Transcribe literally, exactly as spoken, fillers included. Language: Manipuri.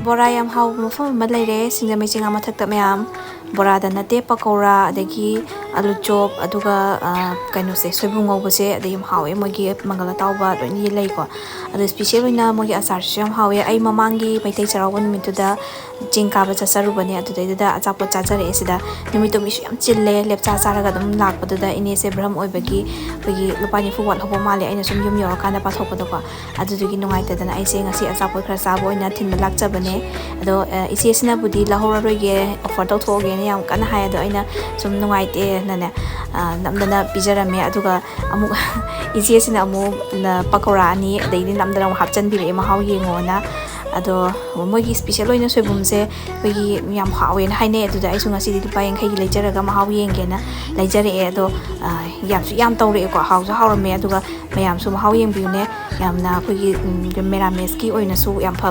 ꯕꯣꯔꯥ ꯌꯥꯝ ꯍꯥꯎꯕ ꯃꯐꯝ ꯑꯃ ꯂꯩꯔꯦ ꯁꯤꯡꯖꯃꯩ ꯆꯤꯡꯉꯥ ꯃꯊꯛꯇ ꯃꯌꯥꯝ꯫ ꯕꯣꯔꯥꯗ ꯅꯠꯇꯦ, ꯄꯀꯧꯔꯥ, ꯑꯗꯒꯤ ꯑꯂꯨ ꯆꯣꯞ, ꯑꯗꯨꯒ ꯀꯩꯅꯣꯁꯦ, ꯁꯣꯏꯕꯨꯝ ꯉꯧꯕꯁꯦ ꯑꯗ ꯌꯥꯝ ꯍꯥꯎꯋꯦ꯫ ꯃꯣꯏꯒꯤ ꯃꯪꯒꯜ ꯑꯇꯥꯎꯕ ꯂꯣꯏꯅ ꯂꯩꯀꯣ꯫ ꯑꯗꯣ ꯁ꯭ꯄꯤꯁꯦꯜ ꯑꯣꯏꯅ ꯃꯣꯏꯒꯤ ꯑꯆꯥꯔꯁꯤꯁꯨ ꯌꯥꯝ ꯍꯥꯎꯋꯦ꯫ ꯑꯩ ꯃꯃꯥꯡꯒꯤ ꯃꯩꯇꯩ ꯆꯩꯔꯥꯎꯕ ꯅꯨꯃꯤꯠꯇꯨꯗ ꯆꯤꯡ ꯀꯥꯕ ꯆꯠꯆꯔꯨꯕꯅꯦ, ꯑꯗꯨꯗꯩꯗꯨꯗ ꯑꯆꯥꯄꯣꯠ ꯆꯥꯖꯔꯛꯑꯦ ꯁꯤꯗ꯫ ꯅꯨꯃꯤꯠꯇꯣ ꯃꯤꯁꯨ ꯌꯥꯝ ꯆꯤꯜꯂꯦ꯫ ꯂꯦꯞꯆꯥ ꯆꯥꯔꯒ ꯑꯗꯨꯝ ꯂꯥꯛꯄꯗꯨꯗ ꯏꯅꯦꯁꯦ ꯕ꯭ꯔꯝ ꯑꯣꯏꯕꯒꯤ ꯑꯩꯈꯣꯏꯒꯤ ꯂꯨꯄꯥ ꯅꯤꯐꯨ ꯋꯥꯠꯍꯧꯕ ꯃꯥꯜꯂꯦ, ꯑꯩꯅ ꯁꯨꯝ ꯌꯨꯝ ꯌꯧꯔꯀꯥꯟꯗ ꯄꯥꯊꯣꯛꯄꯗꯀꯣ꯫ ꯑꯗꯨꯗꯨꯒꯤ ꯅꯨꯡꯉꯥꯏꯇꯗꯅ ꯑꯩꯁꯦ ꯉꯁꯤ ꯑꯆꯥꯄꯣꯠ ꯈꯔ ꯆꯥꯕ ꯑꯣꯏꯅ ꯊꯤꯟꯕ ꯂꯥꯛꯆꯕꯅꯦ꯫ ꯑꯗꯣ ꯏꯆꯦꯁꯤꯅꯕꯨꯗꯤ ꯂꯧꯍꯧꯔꯔꯣꯏꯒꯦ, ꯑꯣꯐꯔ ꯇꯧꯊꯣꯛꯑꯒꯦꯅ ꯌꯥꯝ ꯀꯟꯅ ꯍꯥꯏ꯫ ꯑꯗꯣ ꯑꯩꯅ ꯁꯨꯝ ꯅꯨꯡꯉꯥꯏꯇꯦꯅꯅꯦ, ꯅꯝꯗꯅ ꯄꯤꯖꯔꯝꯃꯦ꯫ ꯑꯗꯨꯒ ꯑꯃꯨꯛ ꯏꯆꯦꯁꯤꯅ ꯑꯃꯨꯛ ꯄꯀꯧꯔꯥ ꯑꯅꯤ ꯑꯗꯩꯗꯤ ꯅꯝꯗꯅ ꯑꯃꯨꯛ ꯍꯥꯞꯆꯤꯟꯕꯤꯔꯛꯑꯦ, ꯃꯍꯥꯎ ꯌꯦꯡꯉꯣꯅ꯫ ꯑꯗꯣ ꯃꯣꯏꯒꯤ ꯁ꯭ꯄꯤꯁꯦꯜ ꯑꯣꯏꯅ ꯁꯣꯏꯕꯨꯝꯁꯦ ꯑꯩꯈꯣꯏꯒꯤ ꯌꯥꯝ ꯍꯥꯎꯋꯦꯅ ꯍꯥꯏꯅꯩ꯫ ꯑꯗꯨꯗ ꯑꯩꯁꯨ ꯉꯁꯤꯗꯤ ꯂꯨꯄꯥ ꯌꯥꯡꯈꯩꯒꯤ ꯂꯩꯖꯔꯒ ꯃꯍꯥꯎ ꯌꯦꯡꯒꯦꯅ ꯂꯩꯖꯔꯛꯑꯦ꯫ ꯑꯗꯣ ꯌꯥꯝꯁꯨ ꯌꯥꯝ ꯇꯧꯔꯛꯑꯦꯀꯣ, ꯍꯥꯎꯁꯨ ꯍꯥꯎꯔꯝꯃꯦ꯫ ꯑꯗꯨꯒ ꯃꯌꯥꯝꯁꯨ ꯃꯍꯥꯎ ꯌꯦꯡꯕꯤꯌꯨꯅꯦ꯫ ꯌꯥꯝꯅ ꯑꯩꯈꯣꯏꯒꯤ ꯃꯦꯔꯥꯃꯦꯁꯀꯤ ꯑꯣꯏꯅꯁꯨ ꯌꯥꯝ ꯐꯕ